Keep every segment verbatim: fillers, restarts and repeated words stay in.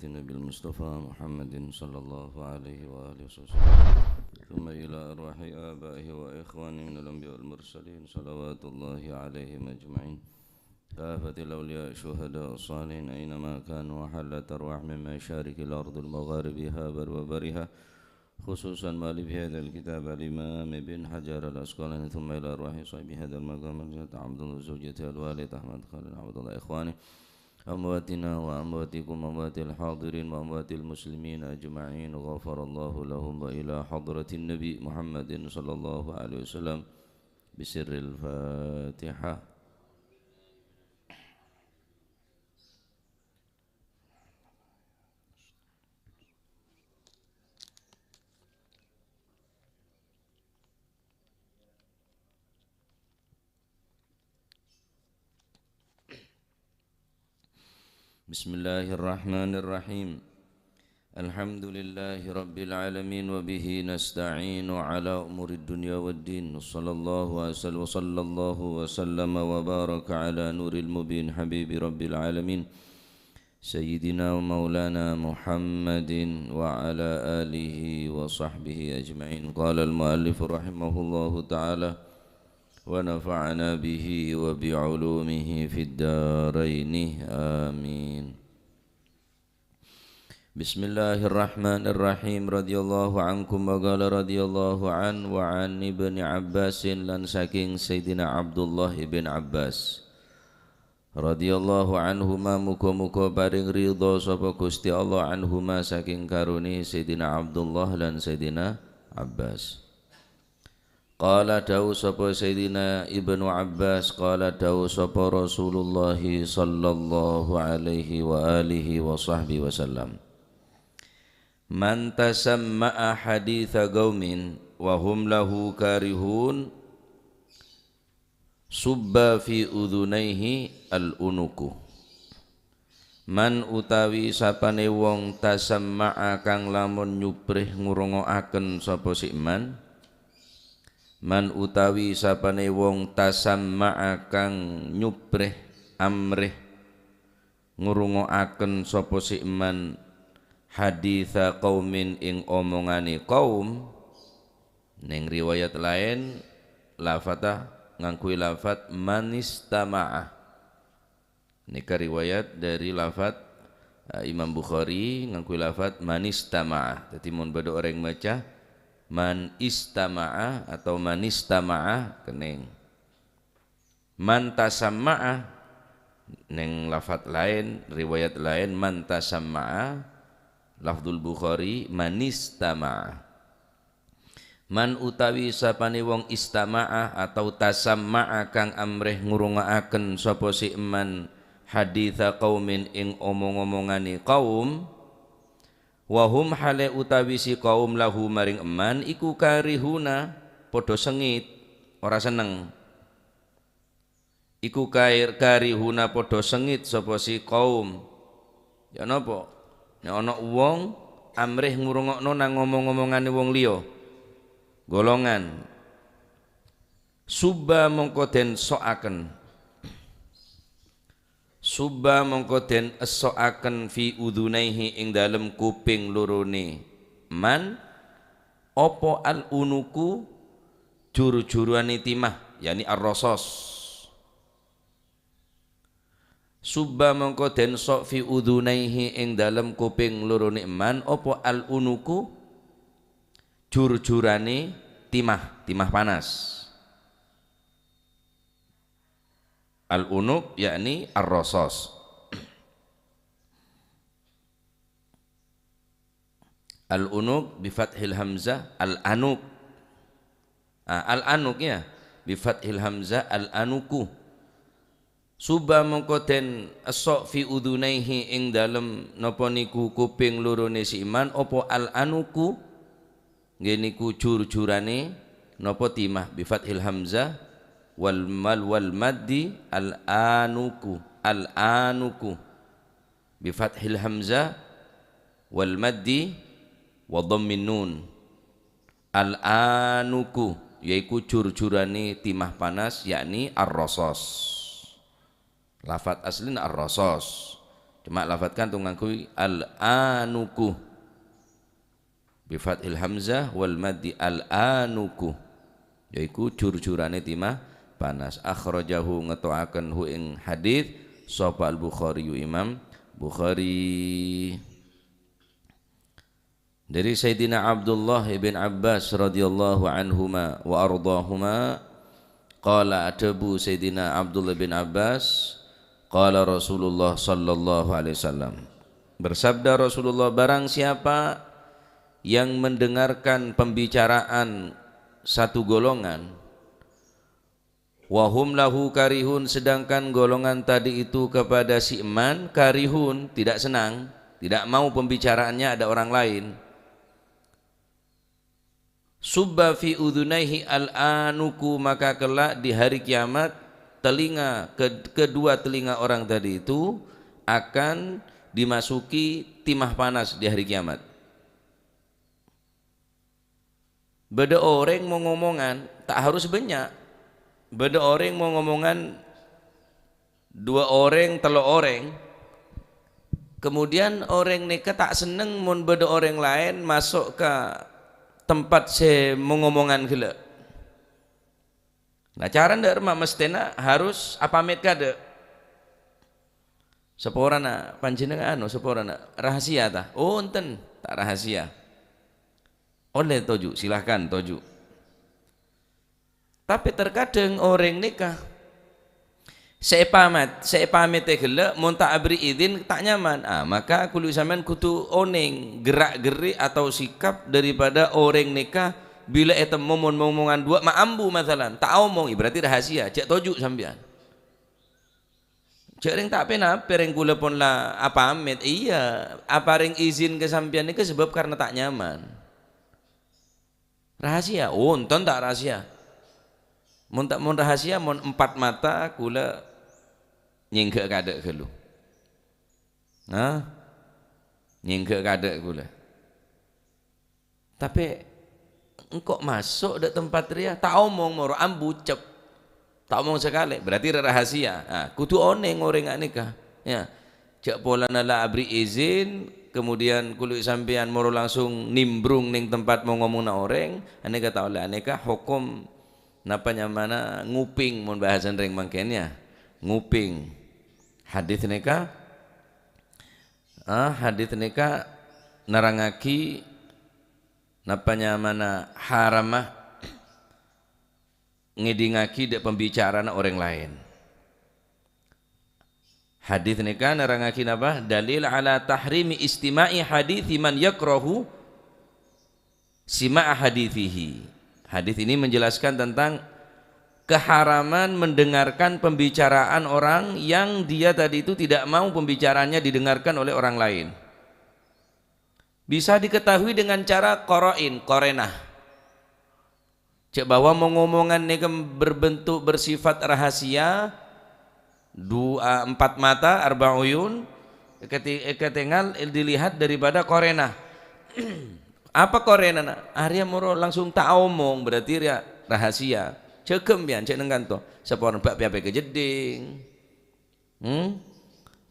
النبي المصطفى محمد صلى الله عليه وآله وسلم، ثم إلى أرواح آبائه وإخوانه من الأنبياء والمرسلين، صلوات الله عليهم أجمعين، كافة الأولياء الشهداء الصالحين أينما كانوا، وحلت أرواح من مشارق الأرض المغاربها برها وبرها، خصوصا مؤلف هذا الكتاب الإمام ابن حجر العسقلاني، ثم إلى أرواح صاحب هذا المقام الجليل عبد الله وزوجته الوالد أحمد خليل عبد الله، إخوانه، أمواتنا وأمواتكم، أموات الحاضرين وأموات المسلمين أجمعين، غفر الله لهم، وإلى حضرة النبي محمد صلى الله عليه وسلم بسر الفاتحة. بسم الله الرحمن الرحيم. الحمد لله رب العالمين، وبه نستعين على أمور الدنيا والدين. وصلى الله وسلم، وصلى الله وسلم وبارك على نور المبين حبيب رب العالمين، سيدنا ومولانا محمد وعلى آله وصحبه أجمعين. قال المؤلف رحمه الله تعالى، ونفعنا به وبعلومه في الدارين. آمين. بسم الله الرحمن الرحيم. رضي الله عنكم، وقال رضي الله عنه، وعن ابن عباس، lan saking Sayyidina Abdullah ibn Abbas, radhiyallahu anhuma, muga-muga paring ridha sapa Gusti Allah, anhuma, saking karone Sayyidina Abdullah lan Sayyidina Abbas. Qala, dawuh sapa Sayyidina Ibnu Abbas, qala, dawuh sapa Rasulullah sallallahu alaihi wa alihi wa sahbihi wasallam, "Man tasamma'a haditha qaumin wa hum lahu karihun, subba fi udhunaihi al-unuku." Man utawi sapane wong tasamma'a kang lamun nyubreh ngurongo'aken sapa si man, man utawi sapane wong tasamma'a kang nyubreh amreh ngurongo'aken sapa si man haditha qaumin ing omongane kaum, neng riwayat laen lafata nganggui lafat manistama'a. Nèka riwayat dhâri lafat, eh, Imam Bukhari ngangghuy lafat manistama'a. Dhâddhi, mon bâdâ orèng maca man istama'a atau manistama'a, kennèng. Man tasamma'a, neng lafat laèn, riwayat laèn, man tasamma'a, lafdzul Bukhari, manistama'a. Man utawi sapane wong istama'a atau tasamma'a kang amreh ngrungo'aken sapa si emman haditha qaumin ing omong-omongane kaum, wa hum hale utawi si kaum lahu maring emman iku karihuna, padha sengit, ora seneng. Iku kair-, karihuna padha sengit sapa si kaum. Ya napa? Nek ana wong amreh ngrungokno nang omong-omongane wong liya. Golongan. Subba mongko den so'aken. Subba mongko den esso'aken fi udzunaihi ing dalem kuping lorone man. Apa al-unuku? Jur-jurane timah, yani ar-rasos. Subba mongko den sok fi udzunaihi ing dalem kuping lorone man apa al-unuku? Jur-jurane timah, timah panas. Al-unuk yakni ar-rasos. Al-unuk bi fathil hamzah, al-anuk. Ah, al-anuk ya, bi fathil hamzah, al-anuku. Subba mongko den esok fi udzunaihi ing dalem napa niku kuping lorone si iman apa al-anuku? Nggih niku jur-jurane napa timah bi fathil hamzah wal mal wal maddi al-anuku, al-anuku. Bi fathil hamzah wal maddi wa dhammin nun. Al-anuku, yaiku jur-jurane timah panas, yakni ar-rasos. Lafat aslina ar-rasos. Coma lafadzkan tu ngangghuy al-anuku. Bi fathil hamzah wal maddi al-anuku. Yaiku jur-jurane timah panas. Akhrajahu, ngeto'aken hu ing hadits, sapa Al-Bukhari, Imam Bukhari. Dari Sayyidina Abdullah ibn Abbas radhiyallahu anhuma wa ardahuma, qala, adhabu Sayyidina Abdullah bin Abbas, qala Rasulullah sallallahu alaihi wasallam, bersabda Rasulullah, barang siapa yang mendengarkan pembicaraan satu golongan, wa hum lahu karihun, sedangkan golongan tadi itu kepada si Eman karihun, tidak senang, tidak mau pembicaraannya ada orang lain. Subba fi udhunaihi al-anuku, maka kelak di hari kiamat, telinga, ke-, kedua telinga orang tadi itu akan dimasuki timah panas di hari kiamat. Bâdâ orèng mo-ngomongan, ta' harus bânnya'. Bâdâ orèng mo-ngomongan dua orèng, tello orèng. Kemudian orèng nèka ta' senneng mon bâdâ orèng laèn maso' ka tempat sè mo-ngomongan ghellâ'. Nah, carana dâ' remma mesthèna harus apamèt kaadâ'. Saporana panjhennengngan, anu, saporana rahasia, ta? Oh, enten, ta' rahasia. Ollè toju', silahkan toju'. Tapè terkadang orèng nèka sè èpamèt-, sè èpamètè ghellâ', mon ta' aberri' idin, ta' nyaman. Ah, maka kaulâ sampèyan kodhu onèng gerak-gerik atau sikap daripada orèng nèka bilâ ètemmo mon mo-ngomongan duwâ' ma' ambu, masalan, ta' omong, berarti rahasia, jhâ' toju' sampèyan. Jhâ' rèng ta' pènapè, rèng kaulâ pon la apamèt. Iyâ, aparèng izin ka sampèyan nèka sabâb karna ta' nyaman. Rahasia? Oh, enten ta' rahasia. Mon ta', mon rahasia, mon empat mata kaulâ nyèngghâ' kaadâ' ghâllu. Hah? Nyèngghâ' kaadâ' kaulâ. Tapè engko' maso' dâ' tempat rèya, ta' omong moro ambu cep. Ta' omong sakalè, berarti ra-, rahasia. Ah, kodhu onèng orèng nèka. Ya. Jhâ' polana la aberri' izin, kemudian kaulâ sampèyan moro langsung nimbrung nèng tempat mo-ngomongnga orèng, anèka ta' ollè, anèka hokom napa nyamana nguping mon bahasan rèng mangkèn ya. Nguping. Hadis nèka, ah, hadis nèka nerrangaghi napa nyamana haramma ngèdingaghi dâ' pambicarana orèng laèn. Hadis nèka nerrangaghi napa? Dalil ala tahrimi istima'i hadithi man yakrahu sima'a hadithihi. Hadis ini menjelaskan tentang keharaman mendengarkan pembicaraan orang yang dia tadi itu tidak mau pembicaraannya didengarkan oleh orang lain. Bisa diketahui dengan cara qara'in, qarenah. Cè' bahwa mo-ngomongan nèka berbentuk, bersifat rahasia, dua, empat mata, arba uyun, keti-, ketengal dilihat daripada qarenah. Apa qarenahna? Arèya moro langsung ta' omong, berarti rèya rahasia. Jhâghâm, yâ, jhâ' neng kanto. Saporana bâ' pè-apè ka jeddhing. Hmm?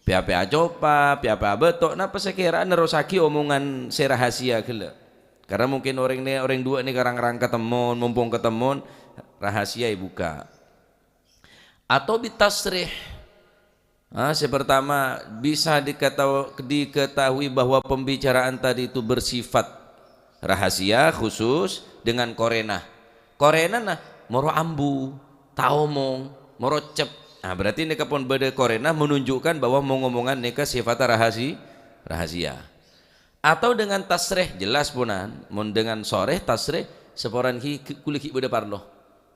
Pè-apè acopa, pè-apè abâto', napa sè kèra nerrossaghi omongan sè rahasia ghellâ'? Karena mungkin orèng nè-, orèng duwâ' nèka rang-rang katemmon, mompong katemmon, rahasia èbukka'. Atau bitasrih. Ah, sè pertama, bisa diketahu-, diketahui bahwa pembicaraan tadi itu bersifat rahasia khusus dengan qarenah. Qarenahna moro ambu, ta' omong, moro cep. Nah, berarti nèka pon bâdâ qarenah menunjukkan bahwa mo-ngomongan nèka sifatnya rahasi-, rahasia. Atau dengan tasrih, jelas ponan. Mon dengan soreh, tasrih, saporana ghi-, ghi-, kaulâ ghi' bâdâ parlo.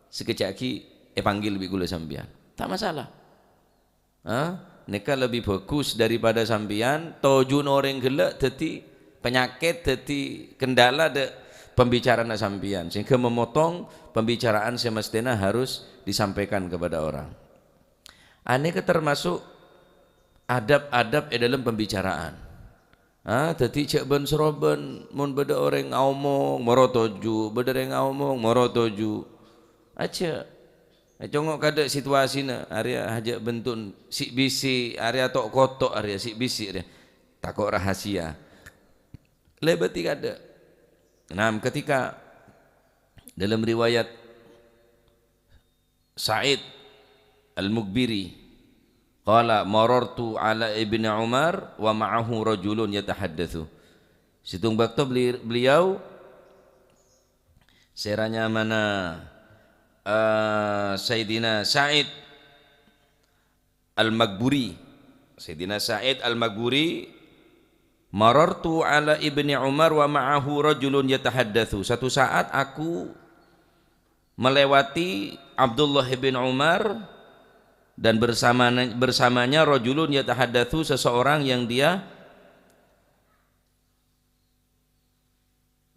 Sakejjhâ' ghi' èpanggil bi' kaulâ sampèyan. Ta' masalah. Hah? Nèka lebbi bhâghus daripada sampèyan toju'na orèng ghellâ' dhâddhi panyakèt, dhâddhi kendala dâ' pambicarana sampèyan, sehingga memotong pembicaraan sè mesthèna harus disampaikan kepada orang. Anèka termasuk adab-adab è dâlem pembicaraan. Ah, dhâddhi jhâ' bân-sarobân, mon bâdâ orèng aomong, moro toju', bâdâ orèng aomong, moro toju'. Ajjhâ'. Ècongo' kadâ' situasina, arèya hajâ' bendhuk si'-bisi', arèya to'-koto', arèya si'-bisi', arèya tako' rahasia. Lèbâti kadâ'. Nah, ketika dalam riwayat Sa'id Al-Muqbiri, qala, "Marartu ala Ibni Umar wa ma'ahu rajulun yatahaddatsu." Sèttong bâkto beli-, beliau, sèra nyamana, eh, Sayyidina Sa'id Al-Maghburi. Sayyidina Sa'id Al-Maghburi, "Marartu ala Ibni Umar wa ma'ahu rajulun yatahaddatsu." Satu saat aku melewati Abdullah bin Umar dan bersamana-, bersamanya rajulun yatahaddatsu, seseorang yang dia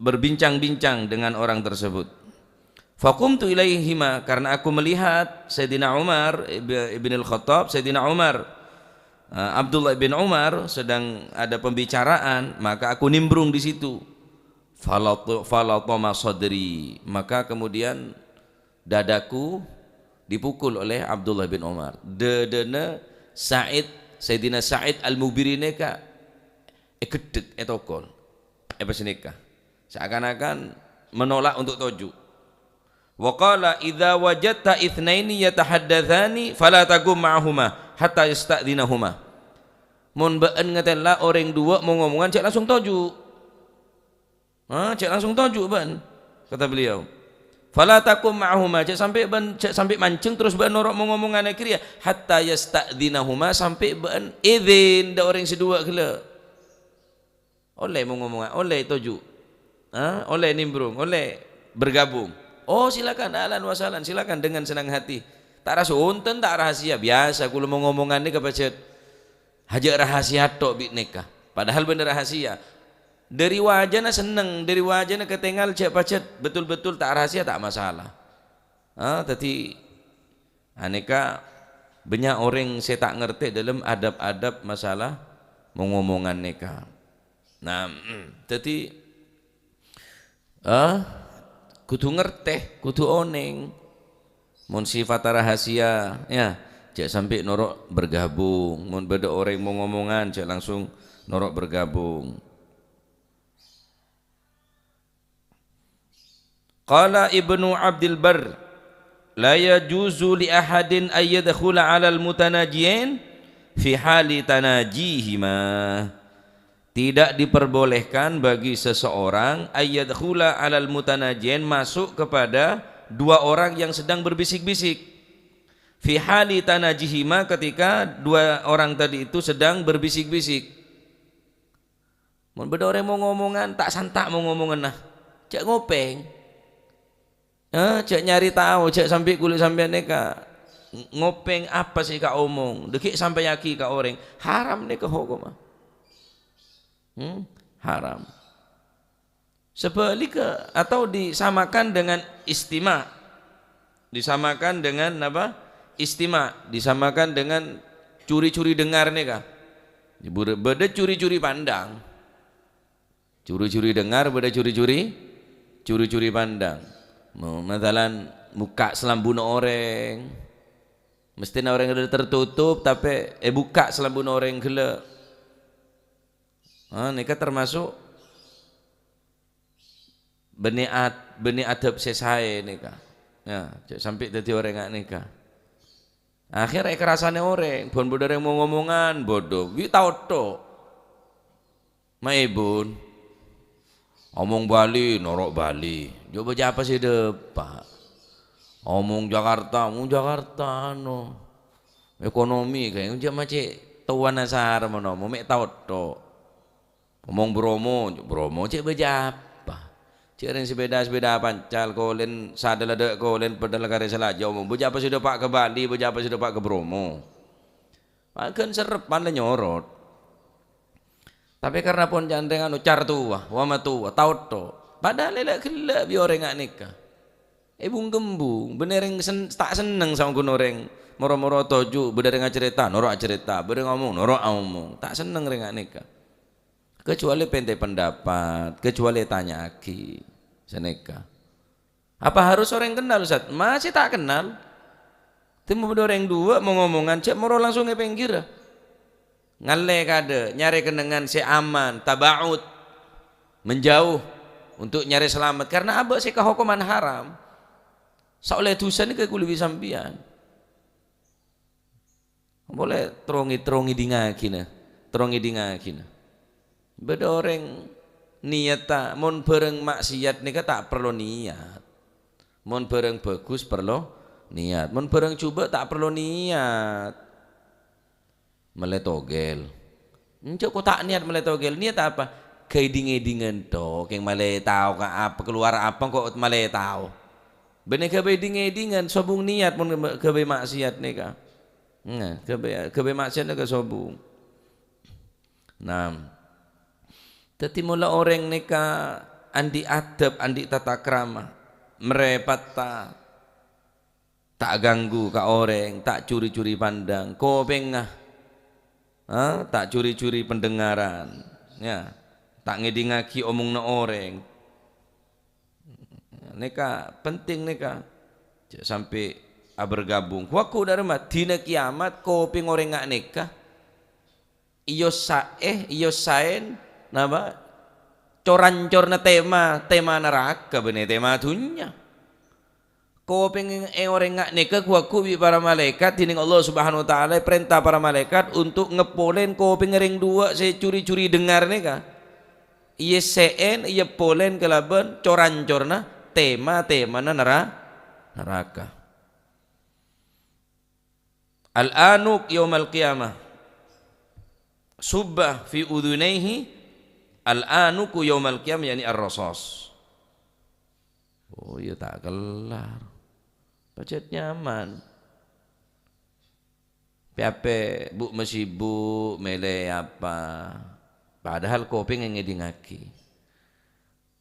berbincang-bincang dengan orang tersebut. Faqumtu ilaihima, karena aku melihat Sayyidina Umar, Ib-, Ibn al-Khattab, Sayyidina Umar, eh, Abdullah bin Umar sedang ada pembicaraan, maka aku nimbrung di situ. Falat-, falatama sadri. Maka kemudian dadaku dipukul oleh Abdullah bin Umar. Dâdâna Sa'id, Sayyidina Sa'id Al-Mughbiri nèka ègheddhek, ètokol, èpasanèka. Seakan-akan menolak untuk toju'. Wa qala, "Idza wajadta itsnaini yatahaddatsani, fala taqum ma'ahuma hatta yasta'dzinahuma." Mon bâ'ân ngatèla orèng duwâ' mo-ngomongan, jhâ' langsung toju'. Ha, jhâ' langsung toju' bâ'ân, kata beliau. "Fala taqum ma'ahuma," jhâ' sampè' bâ'ân, jhâ' sampè' manjheng terros bâ'ân noro' mo-ngomongan è kèya, "hatta yasta'dzinahuma," sampè' bâ'ân idin dâ' orèng sè duwâ' ghellâ'. Ollè mo-ngomongan, ollè toju'. Ha, ollè nimbrung, ollè bergabung. "Oh, silakan, ahlan wa sahlan, silakan, dengan senang hati." Ta' ra sonten, ta' rahasia, biyasa kaulâ mo-ngomongan nèka pajhât hajâ' rahasia tok bi' nèka. Padahal bânnè rahasia. Dâri wajana senneng, dâri wajana katèngal jhâ' pajhât betul-betul ta' rahasia, ta' masalah. Ah, dhâddhi, anèka bânnya' orèng sè ta' ngartè dâlem adab-adab masalah mo-ngomongan nèka. Nah, dhâddhi, Eh, kodhu ngartè, kodhu onèng. Mon sifatta rahasia, ya, jhâ' sampè' noro' bergabung. Mon bâdâ orèng mo-ngomongan, jhâ' langsung noro' bergabung. Qala Ibnu Abdil Barr, "La yajuzu li ahadin an yadkhula 'alal mutanajiyain fi hali tanajihima." Tidak diperbolehkan bagi seseorang ayyadkhula 'alal mutanajiyain, masuk kepada dua orang yang sedang berbisik-bisik. Fi hali tanajihima, ketika dua orang tadi itu sedang berbisik-bisik. Mon bâdâ orèng mo-ngomongan, ta' santa' mo-ngomonganna. Jhâ' ngopèng. Eh, jhâ' nyarè tao, jhâ' sampè' kulâ sampèyan nèka ng-, ngopèng apa sè èkaomong, dâgghi' sampèyaghi ka orèng. Haram nèka hokomma. Hmm, haram. Sebaliknya, atau disamakan dengan istima'. Disamakan dengan apa? Istima'. Disamakan dengan curi-curi dengar nèka. Bâdâ curi-curi pandang. Curi-curi dengar, bâdâ curi-curi, curi-curi pandang. Mo-, masalan, mokka' salambuna orèng. Mesthèna orèng ghellâ' tertutup, tapè èbukka' salambuna orèng ghellâ'. Ah, nèka termasuk bânnè ad-, bânnè adab sè saè nèka. Ya, jhâ' sampè' dhâddhi orèng nga' nèka. Akhèr èkarasanè orèng, bân bâdâ orèng mo-ngomongan, bâdâ, wi' taottho. Maèbun. Omong Bali, noro' Bali. Jhâ' bâjâ apa sè dâpa'. Omong Jakarta, omong Jakarta, no. Ekonomi, kaè, jhâ' ma' cè' towana sara manomo, mè' taottho. Omong Bromo, Bromo cè' bâjâ apa? Cè' rèng sepèda, sepèda pancal, kolèn sadhâlâ dâ' kolèn padâlâ karè salajâ, omong bâjâ apa sè dâpa' ka Bali, bâjâ apa sè dâpa' ka Bromo. Maghân serrepan la nyorot. Tapè karna pon can rèng anu, car towa, wa ma towa, taottho. Padahal la ghellâ' bi' orèng nga' nèka. Èbung-kembung, bânnè rèng sen-, ta' senneng saongghuna orèng moro-moro toju', bâdâ rèng acarèta, noro' acarèta, bâdâ rèng omong, noro' aomong. Ta' senneng rèng nga' nèka. Kecuali pèntè pendapat, kecuali ètanya'aghi. Sanèka. Apa harus orèng kennal, Ustaz? Masih ta' kennal. Dhâddhi, mon bâdâ orèng duwâ' mon ngomongan, jhâ' moro langsung è pèngghirra. Ngallè kadâ', nyarè kennengngan sè aman, taba'ud, menjauh, untuk nyarè salamet. Karna abâ' sè kahokoman haram. Saollè dhusa nèka kaulâ bi' sampèyan. Polè terro ngè-, terro ngèdingngaghinah, terro ngèdingngaghinah. Bâdâ orèng niyatta, mon bhârâng ma'siyat nèka ta' parlo niyat. Mon bhârâng bhâghus parlo niyat. Mon bhârâng jhubâ' ta' parlo niyat. Mellè togel. Enjâ' ko' ta' niyat mellè togel. Niyat apa? Ghâbây ding-ngèdingan, to, kèng mellè tao ka apa, kalowar apa, ko' mellè tao. Bânnè ghâbây ding-ngèdingan, sobung niyat mon ghâbây ma'siyat nèka. Nah, ghâbây, ghâbây ma'siyat nèka sobung. Nah, dhâddhi, mola orèng nèka andi' adab, andi' tatakrama, marèpatta, ta' ganggu ka orèng, ta' curi-curi pandang, kopèngnga, ha, ta' curi-curi pendengaran, ya, ta' ngèdingngaghi omonganna orèng. Nèka penting nèka. Jhâ' sampè' abergabung. Ghu-lagghu dâ' remma, dina kiyamat kopèng orèng nga' nèka èyossa'è, èyossaèn, napa? Cor-ancorna tèma, tèma naraka bânnè tèma dhunnya. Kopèng è orèng nga' nèka ghu-lagghu bi' para malaèkat, dhinèng Allah Subhanahu wa Ta'ala èparènta para malaèkat untuk ngepolèn kopèngnga rèng duwâ' sè curi-curi dengar nèka. Èyèssè'èn, èyèpolèn kalabân cor-ancorna tèma-tèmana nara-, naraka. Al-anuk yaumal qiyamah. Subba fi udhunaihi al-anuku yaumal qiyamah, yakni ar-rasas. Oh, iyâ ta' kellar. Pajhât nyaman. Pè-apè bu' masibuk, mèlè apa. Padahal kopèng ngèdingngaghi.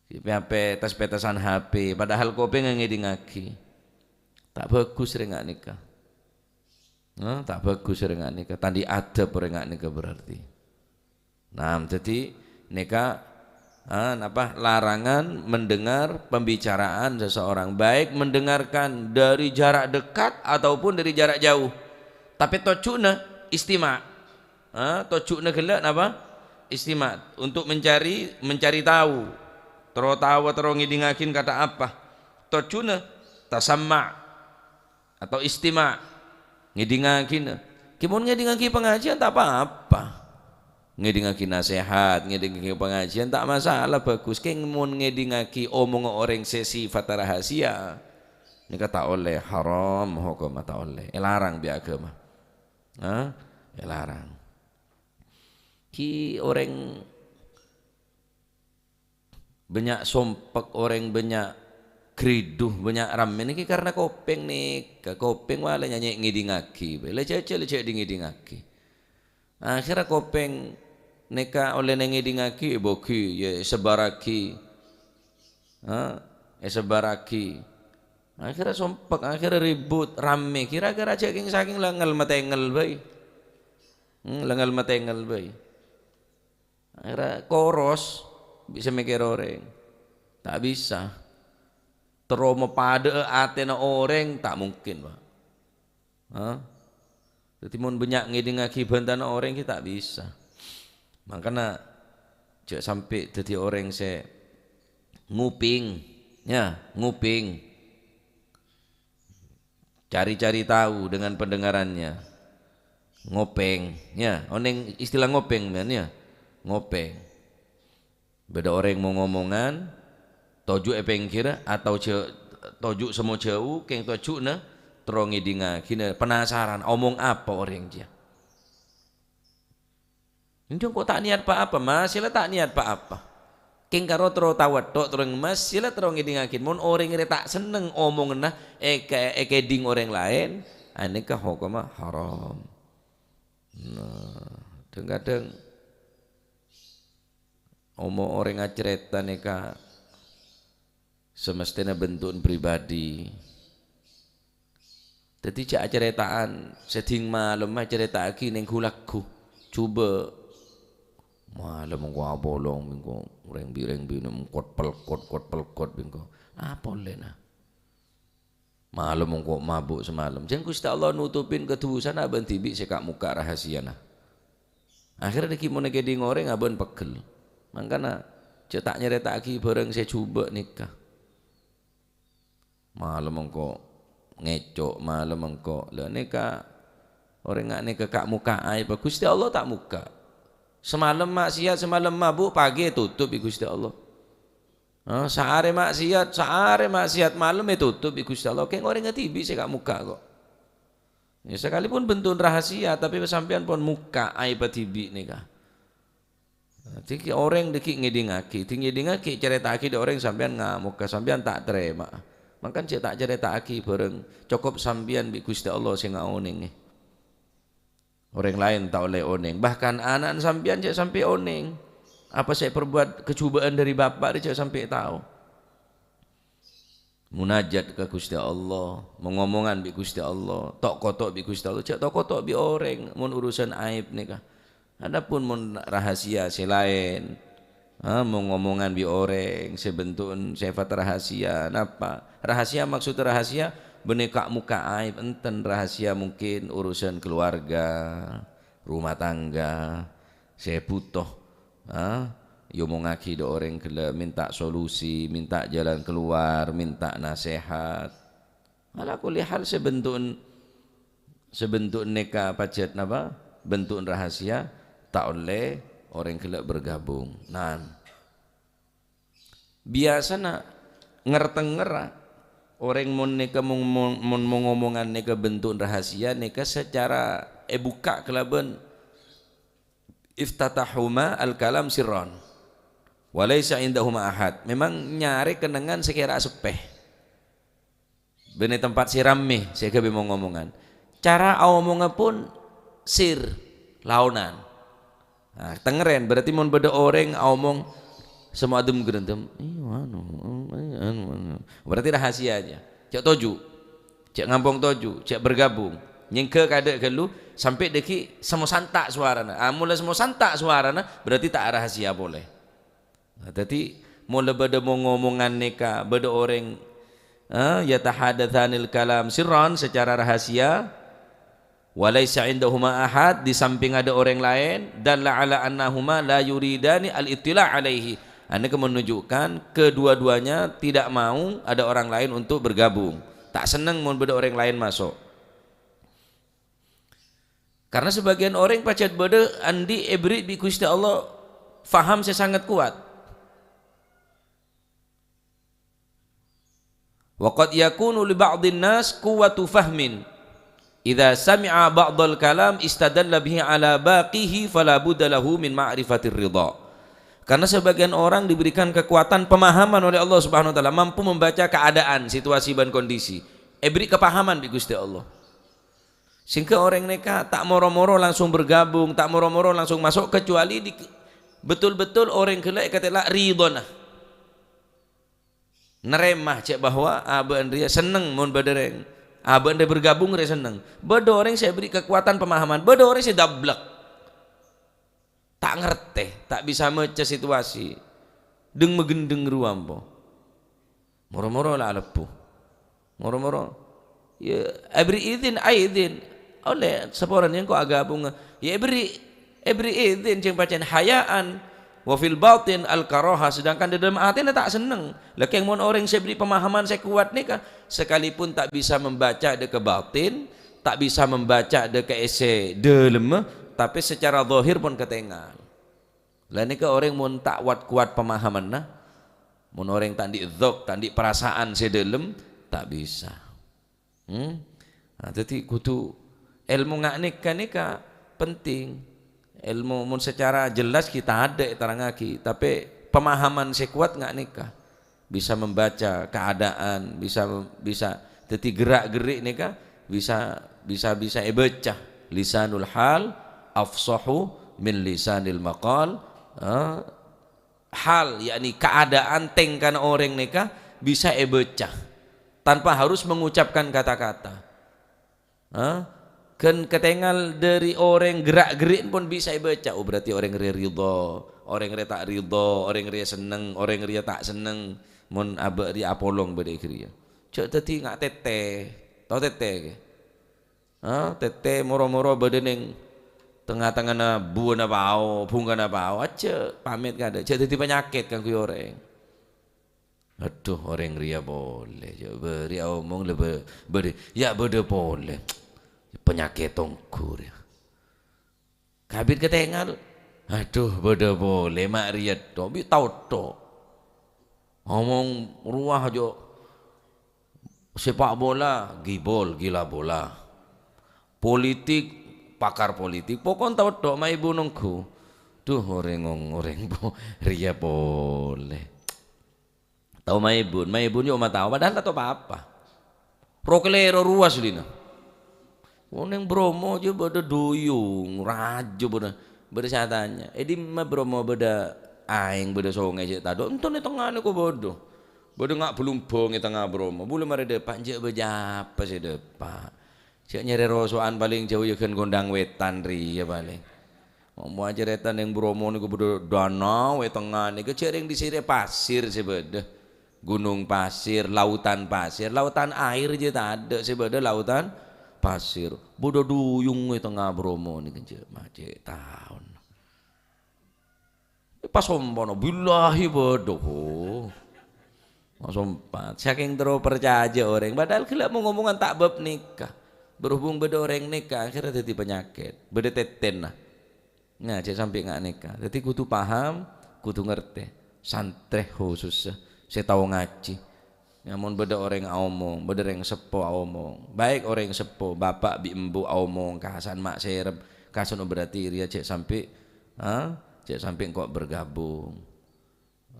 Pè-apè tas-pètasan H P, padahal kopèng ngèdingngaghi. Ta' bhâghus rèng nga' nèka. Nah, ta' bhâghus rèng nga' nèka. Tandhi adab rèng nga' nèka berarti. Nah, dhâddhi nèka, ah, napa, larangan mendengar pembicaraan seseorang, baik mendengarkan dari jarak dekat ataupun dari jarak jauh. Tapè tojjhuna istima'. Ah, tojjhuna ghellâ' napa? Istima'. Untuk mencari, mencari tahu. Terro tao, terro ngèdingngaghin kata apa. Tojjhuna tasamma'. Atau istima', ngèdingngaghinah. Kè mon ngèdingngaghi pangajiân ta' pa-apa. Ngèdingngaghi nasèhat, ngèdingngaghi pangajiân ta' masalah, bhâghus. Kèng mon ngèdingngaghi omongnga orèng sè sifatta rahasia, nèka ta' ollè, haram hokomma ta' ollè. Èlarang bi' aghâma. Hah? Èlarang. Kè orèng bânnya' sompek, orèng bânnya' ghâridhu, bânnya' rammè nèka karna kopèng nèka, kopèng wala nyanyè ngèdingngaghi bhâi. La jhâjhâ la jhâ' dingngèdingngaghi. Akhèrra kopèng nèka ollèna ngèdingngaghi, èbâghi, ya, èsebbhârraghi. Ha? Èsebbhârraghi. Akhèrra sompek, akhèrra ribut, rammè. Kèra-kèra jhâ' kèng-sakèng la ngèl-matèngèl bhâi. Hmm, la ngèl-matèngèl bhâi. Akhèrra koros, bisa mèkkèr orèng. Ta' bisa. Terro mapadâ'â atèna orèng, ta' mungkin, Pak. Hah? Dhâddhi, mon bânnya' ngèdingngaghi bhântana orèng, ghi ta' bisa. Mangkana, jhâ' sampè' dhâddhi orèng sè nguping, ya, nguping. Cari-cari tahu dengan pendengarannya. Ngopèng, ya. Onèng istilah ngopèng, men, ya? Ngopèng. Bâdâ orèng mo-ngomongan, toju' è pèngghirra, atau jhâ-, toju' sè mo jhâu, kèng tojjhuna terro ngèdingngaghina, penasaran, omong apa orèng jiyâ? Enjâ' ko' ta' niyat pa-apa, masè la ta' niyat pa-apa. Kèng karo terro tawetto', terro masè la terro ngèdingngaghi. Mon orèng rè ta' senneng omonganna èka-, èkèding orèng laèn, anèka hokomma haram. Nah, dhâng-kadhâng omong orèng acarèta nèka samastèna bentu'en pribadi. Dhâddhi jhâ' acarèta'an sè dhing malem acarèta'aghi neng ghu-lagghu. Jhubâ'. Malem engko' apolong bi' engko' rèng-bi-, rèng-binè' engko' pelkot, kot pelkot bi' engko'. Apa ollèna? Malem engko' mabu' samalem. Jhân Ghustè Allah nutupin kadhusana abâ'na dhibi' sè ka'-mokka' rahasiyana. Akhèrra dhâggi' mon èkèdhing orèng abâ'na pegghel. Mangkana, jhâ' ta' nyarèta'aghi bhârâng sè jhubâ' nèka. Malem engko' ngèco', malem engko'. Lha nèka orèng nga' nèka ka'-mokka' aèbbhâ Ghustè Allah ta' mokka'. Samalem maksiat, samalem mabu', pagi ètotop bi' Ghustè Allah. Ah, saarè maksiat, saarè maksiat, malem ètotop bi' Ghustè Allah. Kèng orèng dhibi' sè ka'-mokka' kok. Ya, sakalipun bentu'na rahasia, tapè sampèyan pon mokka' aèbbhâ dhibi' nèka. Dhâggi' orèng dhâggi' ngèdingngaghi, dhâggi' ngèdingngaghi, carèta'aghi dâ' orèng sampèyan ngamokka, sampèyan ta' tarèma'a. Mangkana jhâ' ta' carèta'aghi bhârâng, cokop sampèyan bi' Ghustè Allah sè ngaonèngè. Orèng laèn ta' ollè onèng. Bahkan ana'na sampèyan jhâ' sampè' onèng. Apa sè èparbuwât kajhubâ'ân dâri bapa' rè jhâ' sampè' tao. Munajat ka Ghustè Allah, mong-omongan bi' Ghustè Allah, to'-koto' bi' Ghustè Allah, jhâ' to'-koto' bi' orèng mon urusan aèb nèka. Adapun mon rahasia sè laèn, ha, mong-omongan bi' orèng sè bentu'na sèfat rahasia, napa? Rahasia maksud rahasia bânnè ka'-mokka' aèb, enten rahasia mungkin urusan keluarga, rumah tangga, sè bhuto, ha, èomongngaghi dâ' orèng ghellâ', mènta solusi, mènta jalan keluar, mènta nasèhat. Ala kulli hal sè bentu'na, sè bentu'na nèka pajhât napa? Bentu'na rahasia, ta' ollè orèng ghellâ' bergabung. Nah, biyasana nger-tengngerra orèng mon nèka mon, mon, mon mong-omongan nèka bentu'na rahasia nèka sacara èbukka' kalabân iftatahuma al-kalam sirran. Wa laisa indahuma ahad. Memang nyarè kennengngan sè kèra seppè. Bânnè tempat sè rammè, sè èghâbây mong-omongan. Cara aomongnga pon sir, laonan. Nah, tengngerrèn, berarti mon bâdâ orèng aomong sè mo'adem-ghârândem, "Iyâ, anu, anu, anu." Berarti rahasia aja. Jhâ' toju'. Jhâ' ngampong toju', jhâ' bergabung. Nyèngghâ kadâ' ghâllu, sampè' dhâggi' sè mosanta' sowarana. Ah, mola sè mosanta' sowarana, berarti ta' rahasia polè. Nah, dhâddhi, mola bâdâ mong-omongan nèka, bâdâ orèng, eh, yatahadatsanil kalam sirran, secara rahasia, wa laisa indahuma ahad, di samping ada orang lain, dalla ala annahuma la yuridani al-ittila' alaihi. Anu menunjukkan kedua-duanya tidak mau ada orang lain untuk bergabung. Ta' senneng mon bâdâ orèng laèn maso'. Karena sebagian orèng pajhât bâdâ andi' èberri' bi' Ghustè Allah faham sè sangat kowat. Wa qad yakunu li ba'dhin nas quwwatu fahmin. Idza sami'a ba'dhal kalam istadalla bihi ala baqihi fala budda lahu min ma'rifatir ridha. Karena sebagian orang diberikan kekuatan pemahaman oleh Allah Subhanahu wa Ta'ala, mampu membaca keadaan, situasi, bân kondisi. Èberri' kapahaman bi' Ghustè Allah. Sehingga orèng nèka ta' moro-moro langsung bergabung, ta' moro-moro langsung maso', kecuali di, betul-betul orèng ghellâ' èkatèla' ridhona. Narèma jhâ' bahwa abâ'na rèya senneng mon bâdâ rèng. Abâ'na rèya bergabung rèya senneng. Bâdâ orèng sè èberri' kakowadhân pemahaman, bâdâ orèng sè dablek. Ta' ngartè, ta' bisa maca situasi. Dhâng-maghândhâng rowa empo. Moro-moro la alebbhu. Moro-moro, ya, èberri' idin, aidin. Ollè, saporana engko' agabunga. Ya, èberri', èberri' idin, jhâng pajhât hayaan. Wa fil batin al karaha, sedangkan di dalam atèna ta' senneng. Lha kèng mon orèng sè èberri' pemahaman sè kowat nèka, sekalipun ta' bisa membaca dâ' ka batin, ta' bisa membaca dâ' ka essè dâlemma, tapè secara zahir pon katèngal. Lha nèka orèng mon ta' wat-kowat pemahamanna, mon orèng ta' andi' dzhok, ta' andi' perasaan sè dâlem, ta' bisa. Hmm? Nah, dhâddhi kodhu èlmo nga' nèka, nèka penting. Èlmo mon secara jelas ghi' tadâ' èterrangaghi, tapè pemahaman sè kowat nga' nèka. Bisa membaca keadaan, bisa, bisa dhâddhi gerak-gerik nèka bisa, bisa, bisa èbâca. Lisanul hal afsahu min lisanil maqal. Eh, hal, yakni keadaan tèngkana orèng nèka bisa èbâca tanpa harus mengucapkan kata-kata. Ha? Ghân katèngal dâri orèng gerak-gerik pon bisa èbâca. Oh, berarti orèng rèya ridho, orèng rèya ta' ridho, orèng rèya senneng, orèng rèya ta' senneng. Mon abâ' rèya apolong bâdâ è ghâriyâ. Jhâ' dhâddhi nga' tètè. Tao tètè kè? Hah? Tètè moro-moro bâdâ neng tengnga-tengngana buwâna pao, bhungkana pao. Ajjhâ' pamèt kadâ'. Jhâ' dhâddhi panyakèt kaangghuy orèng. Adhu, orèng rèya polè. Jhâ' bâri' aomong la bâ-, bâri', ya bâdâ polè. Panyakèt ongghu rèya. Kabit katèngal. Adhu, bâdâ polè, ma' rèya tho, bi' tao tho. Omong rowa jhâ'. Sepak bola, gibol, gila bola. Politik, pakar politik. Pokon tao tho, ma' èbun ongghu. Duh, orèng-orèng po-, rèya polè. Tao ma' èbun, ma' èbun jhâ' ma' tao, padahal ta' tao pa-apa. Ro-kalèro rowa asllina. Oh, neng Bromo jhâ' bâdâ duyung, rajâ bâdâ, bâdâ sè atanya, "È dimma Bromo bâdâ aèng, bâdâ songay sè tadâ'?" "Enten è tengngana ko' bâdâ. Bâdâ nga' balumbang è tengnga Bromo." Bulâ marè dâpa', jhâ' bâjâ apa sè dâpa'. Jhâ' nyarè roso'an palèng jhâu ya ghân Gondang Wètan rèya palèng. Momo acarèta neng Bromo nèko bâdâ danau è tengnga nèko, jhâ' rèng dhisè' rèya pasir sè bâdâ. Gunung pasir, lautan pasir, lautan air jhâ' tadâ' sè bâdâ lautan pasir. Bâdâ duyung è tengnga Bromo nèko jhâ' ma' cè' taon. Pas ompana, billahi bâdâ. Oh. Pas ompa'. Sakèng terro parcajâ orèng, padahal ghellâ' mong-omongan ta' bab nèka. Berhubung bâdâ orèng nèka, akhirnya dhâddhi panyakèt. Bâdâ tètèna. Nah, jhâ' sampè' nga' nèka. Dhâddhi kodhu paham, kodhu ngartè. Santrè khusus sè tao ngajhi. Yâ, mon bâdâ orèng aomong, bâdâ rèng seppo aomong. Baik orèng seppo, bapa' bi' embu' aomong, kasan ma' serep, kasan berarti rèya jhâ' sampè', ha? Jhâ' sampè' engko' bergabung.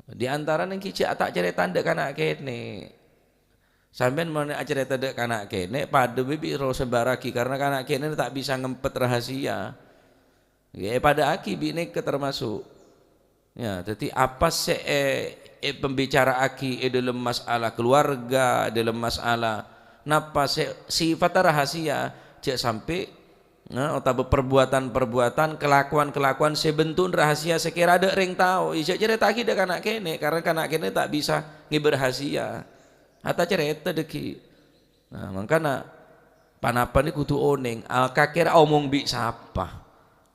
Di antarana ènggi jhâ' ta' carèta dâ' kana' kènè'. Sampèyan mon acarèta dâ' kana' kènè', padâ bi' ro-, sebarraghi, karena kana' kènè' ta' bisa ngempet rahasia. Ya, èpadâ'âghi bi' nèka termasuk. Ya, dhâddhi apa sè è-, èpambicara'aghi è dâlem masalah keluarga, è dâlem masalah napa sè sifatta rahasia, jhâ' sampè', nah, otabâ perbuatan-perbuatan, kelakuan-kelakuan sè bentu'na rahasia sè kèra adâ' rèng tao, ya, jhâ' carèta'aghi dâ' kana' kènè', karena kana' kènè' ta' bisa ngèbâ rahasia. Atacarèta dâggi'. Nah, mangkana, pa-napa nèko kodhu onèng, a-, kakèra omong bi' sapa?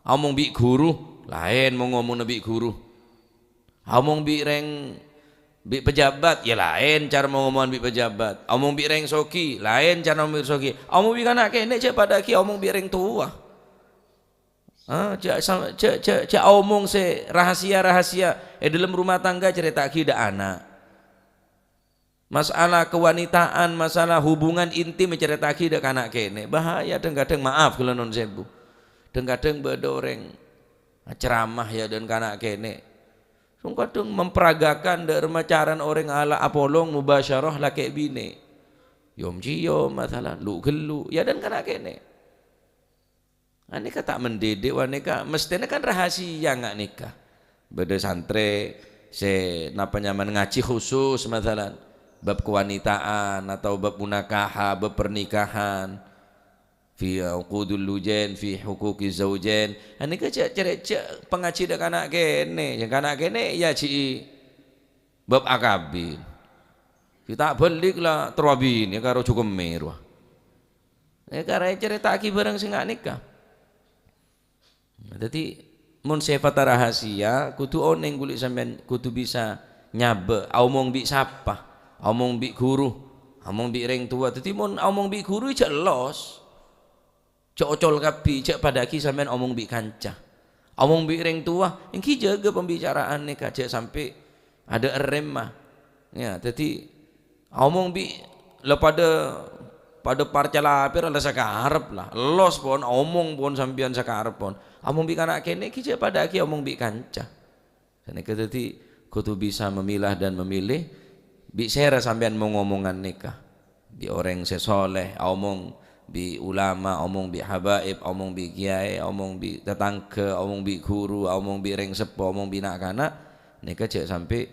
Omong bi' ghuru, laèn mon ngomongna bi' ghuru. Omong bi' rèng, bi' pejabat, ya laèn cara mon ngomongan bi' pejabat. Omong bi' rèng soghi, laèn cara omong bi' soghi. Omong bi' kana' kènè' jhâ' padâ'âghi omong bi' rèng towa. Ah, jhâ' sa-, jhâ', jhâ', jhâ' omong sè rahasia-rahasia è dâlem rumah tangga carèta'aghi dâ' ana'. Masalah kewanitaan, masalah hubungan intim ècarèta'aghi dâ' kana' kènè'. Bahaya, dhâng-kadhâng, maaf, kaulâ nuwun sèbu. Dhâng-kadhâng bâdâ orèng ceramah, ya, dâ' kana' kènè'. Song kadhâng memperagakan dâ' remma carana orèng ala apolong mubasyarah lakè' binè'. Yom-ciyom, masalah, lu-ghellu', ya, dâ' kana' kènè'. Anèka ta' mendidik, wa nèka mestèna kan rahasia nga' nèka. Bâdâ santrè sè napa nyamana ngajhi khusus, masalan, bab kewanitaan atau bab munakaha, bab pernikahan. Fi uqudul lujain, fi huquqiz zaujain. Anèka jhâ', jhâ', jhâ' pangajhi dâ' kana' kènè'. Jhâ' kana' kènè' èajhi'i bab akabin. Sè ta' bâli' la terro abinè karo jhukemmè rowa. Èkarè carèta'aghi bhârâng sè nga' nèka. Dhâddhi, mon sèfatta rahasia, kodhu onèng kaulâ sampèyan kodhu bisa nyabâ', aomong bi' sapa, aomong bi' ghuru, aomong bi' rèng towa. Dhâddhi, mon aomong bi' ghuru, jhâ' los. Jhâ' ocol kabbhi, jhâ' padâ'âghi sampèyan omong bi' kanca. Omong bi' rèng towa, ènggi jâgâ pembicaraan nèka, jhâ' sampè' adâ' èrèmma. Ya, dhâddhi omong bi' la padâ, padâ parcala pèra la sakarep la. Los pon, omong pon sampèyan sakarep pon. Omong bi' kana' kènè' ghi jhâ' padâ'âghi omong bi' kanca. Sanèka dhâddhi kodhu bisa memilah dan memilih, bi' sèra sampèyan mo-ngomongan nèka. Bi' orèng sè soleh, aomong bi' ulama, aomong bi' habaib, aomong bi' kiyaè, aomong bi' tatangghâ, aomong bi' ghuru, aomong bi' rèng seppo, aomong bi' na'-kana', nèka jhâ' sampè',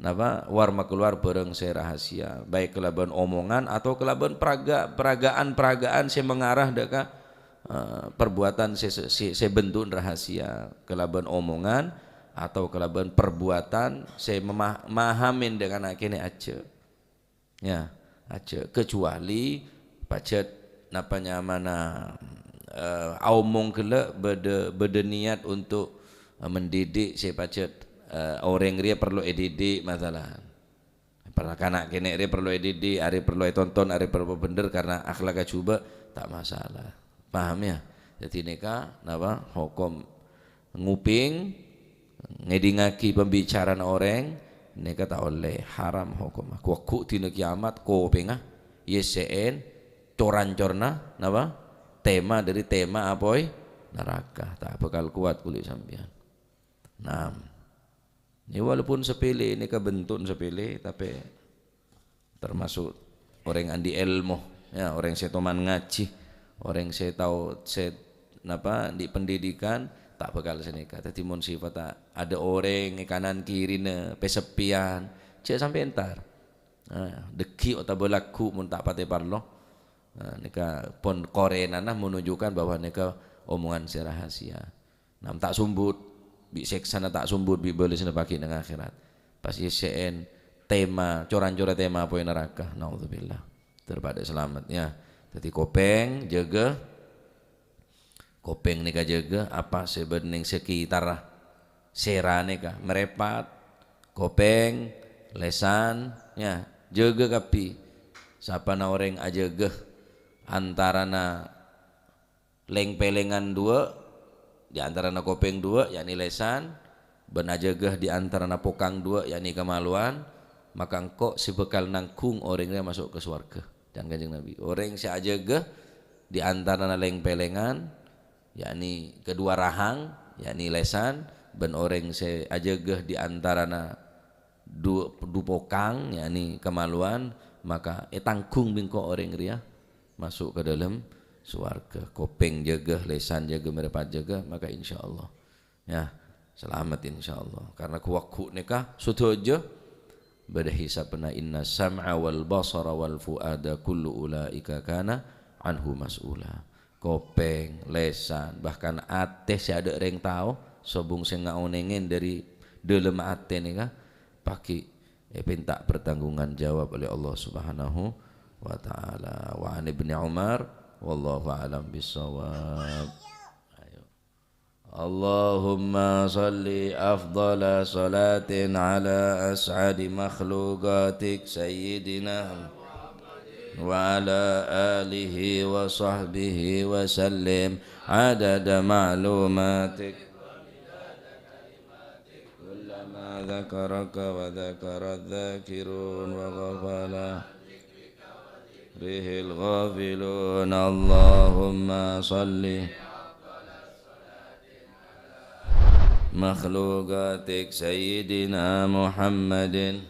napa, war makalowar bhârâng sè rahasia, baik kalabân omongan atau kalabân paraga-, paragaan-paragaan sè mangarah dâ' ka eh, perbuatan sè, sè, sè, sè bentu'na rahasia, kalabân omongan atau kalabân perbuatan sè mema-, mahamin dâ' kana' kènè' ajâ. Ya, Aja', kecuali pajhât napa nyamana, eh, aomong ghellâ' bâdâ, bâdâ niat untuk, eh, mendidik sè pajhât, eh, orèng rèya parlo èdidik, masalan. Para kana' kènè' rè parlo èdidik, arè parlo ètonton, arè parlo bhender karena akhlakka jhubâ', ta' masalah. Paham, ya? Dhâddhi nèka napa? Hokom nguping, ngèdingngaghi pambicarana orèng, nèka ta' ollè, haram hokomma. Ghu-, ghu' dina kiamat, kopèngnga, yèssè'è, cor-ancorna, napa? Tema dhâri tema apoy naraka. Ta' bhâkal kowat kulâ sampèyan. Naam. Ini walaupun sepele, ini kebentuk sepele, tapi termasuk orèng andi' èlmo, ya, orèng sè toman ngajhi, orèng sè tao, sè, napa, andi' pendidikan, ta' bhâkal sanèka. Dhâddhi, mon sifat ta-, adâ' orèng è kanan kirina, pèseppiyan, jhâ' sampè' èntar. Nah, dhâggi' otabâ lagghu' mon ta' patè parlo. Nah, nèka pon korenana menunjukkan bahwa nèka omongan sè rahasia. Nam ta' sombut, bi' sèksana ta' sombut, bi' bâlessâna paghi' neng akhèrat. Pas yèssè'è tema, cor-ancorra tema apoy naraka. Naudzubillah. Ter padâ salamet, ya. Dhâddhi kopèng, jâgâ. Kopèng nèka jâgâ, apa sè bâdâ neng sekitarra. Sèra nèka, mrèpat, kopèng, lèsan, ya. Jâgâ kabbhi. Sapana orèng ajâgâ antarana lèng-pèlèngan duwâ', di antarana kopèng duwâ', yakni lèsan, bân ajâgâ di antarana pokang duwâ', yakni kamalowan, maka engko' sè bhâkal nangghung orèng rèya maso' ka sowarghâ. Can Kanjeng Nabi. Orèng sè ajâgâ di antarana lèng-pèlèngan, yakni kedua rahang, yakni lèsan, bân orèng sè ajâgâ di antarana du-, du pokang, yakni kamalowan, maka ètangghung bi' engko' orèng rèya maso' ka dâlem sowarghâ. Kopèng jâgâ, lèsan jâgâ, mrèpat jâgâ, maka insyaallah, ya, salamet insyaallah. Karena ghu-, ghu' nèka sadhâjâ bâdâ hisabbhâ, "Inna sam'a wal basara wal fuada kullu ulaika kana anhu mas'ula." Kopèng, lèsan, bahkan atè sè adâ' rèng tao, sobung sè ngaonèngè dâri dâlem atè nèka, paghi' èpènta pertanggungjawaban oleh Allah Subhanahu wa Ta'ala. Wa an Ibni Umar, wallahu a'lam bissawab. Ayo. Allahumma shalli afdhala shalatin ala as'adi makhluqatik Sayyidina Muhammadin wa ala alihi wa sahbihi wa sallim adada ma'lumatik. Kullama dzakaraka wa dzakaradz dzakirun wa ghafala bihil ghafilun. Allahumma shalli makhluqatik Sayyidina Muhammadin